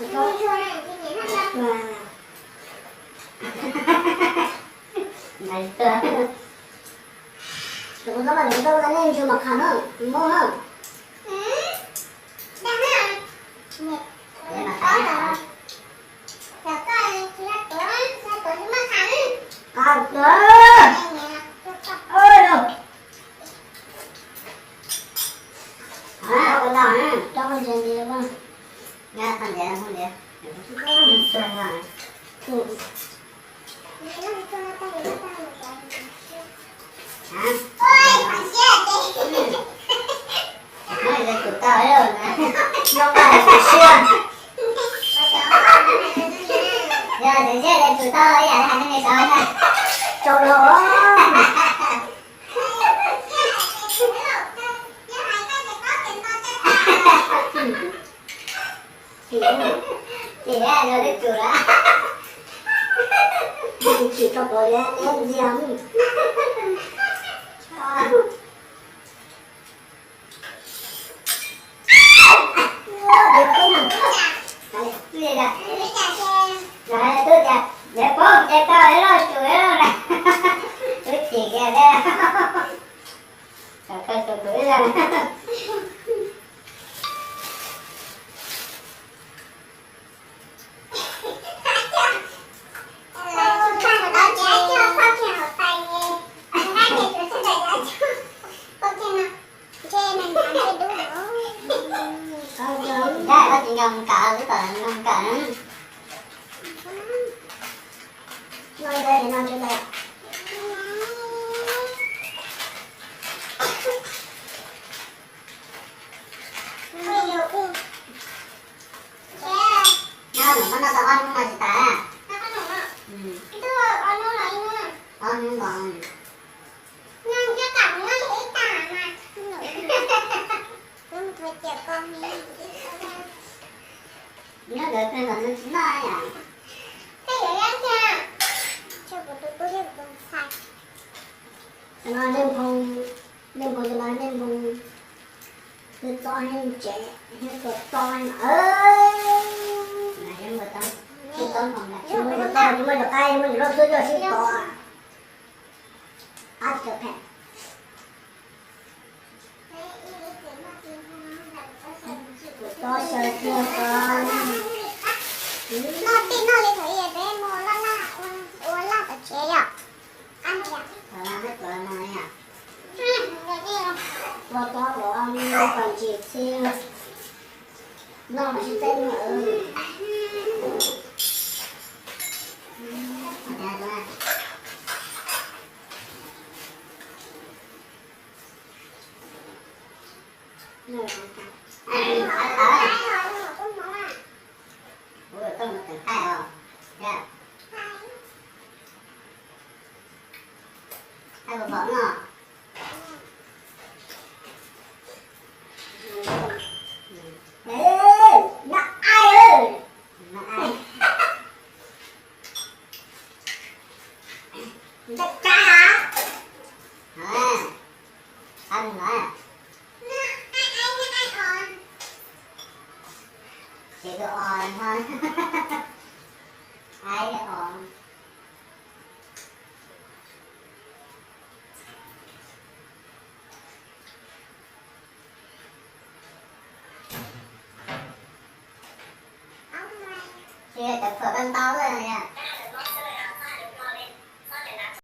Tus kuv txob mas kuv txob nej ntsws mas qhov no, mob na. Qab, ua no, coj ntses nti, ntses nti. Yog tias tsum tau ib yam li hais nej sawv na, tsau los. Ces yog twb tsum lawm. Tsis tau pom li, ntxias. Twb tias, yog twb tias, yog paub ces tau ib loj tsum ib loj na. Twb chim kiag thiab. Kom kawg tsum tus ib leeg. Koj tsis nco mus kawm, twb kom nco mus kawm na. No ntawd, no ntawd. Nyob nws muab noj tau ob hnub no tsis tas na. Ob hnub nkaus. Nyob ntawd pheej los nws tsis noj yom. Cov no nej nphoo, nej nphoo cov no nej nphoo twb txob heev, tsev heev, tua txob heev. Tsis muaj cov qab, tsis muaj cov qab, muaj cov loj xwb coj sib tov. Qab tsis tau phem. Kuv txob xyaw kiag ko. Noj tij noj li thaum ub peb mus ua laj tom tsev yom. Ua txob los kom ntsim txhij, noj mas sib txeeb. Ces tus os ho, aib os. Ces cov khuam tau ntau lawm yom.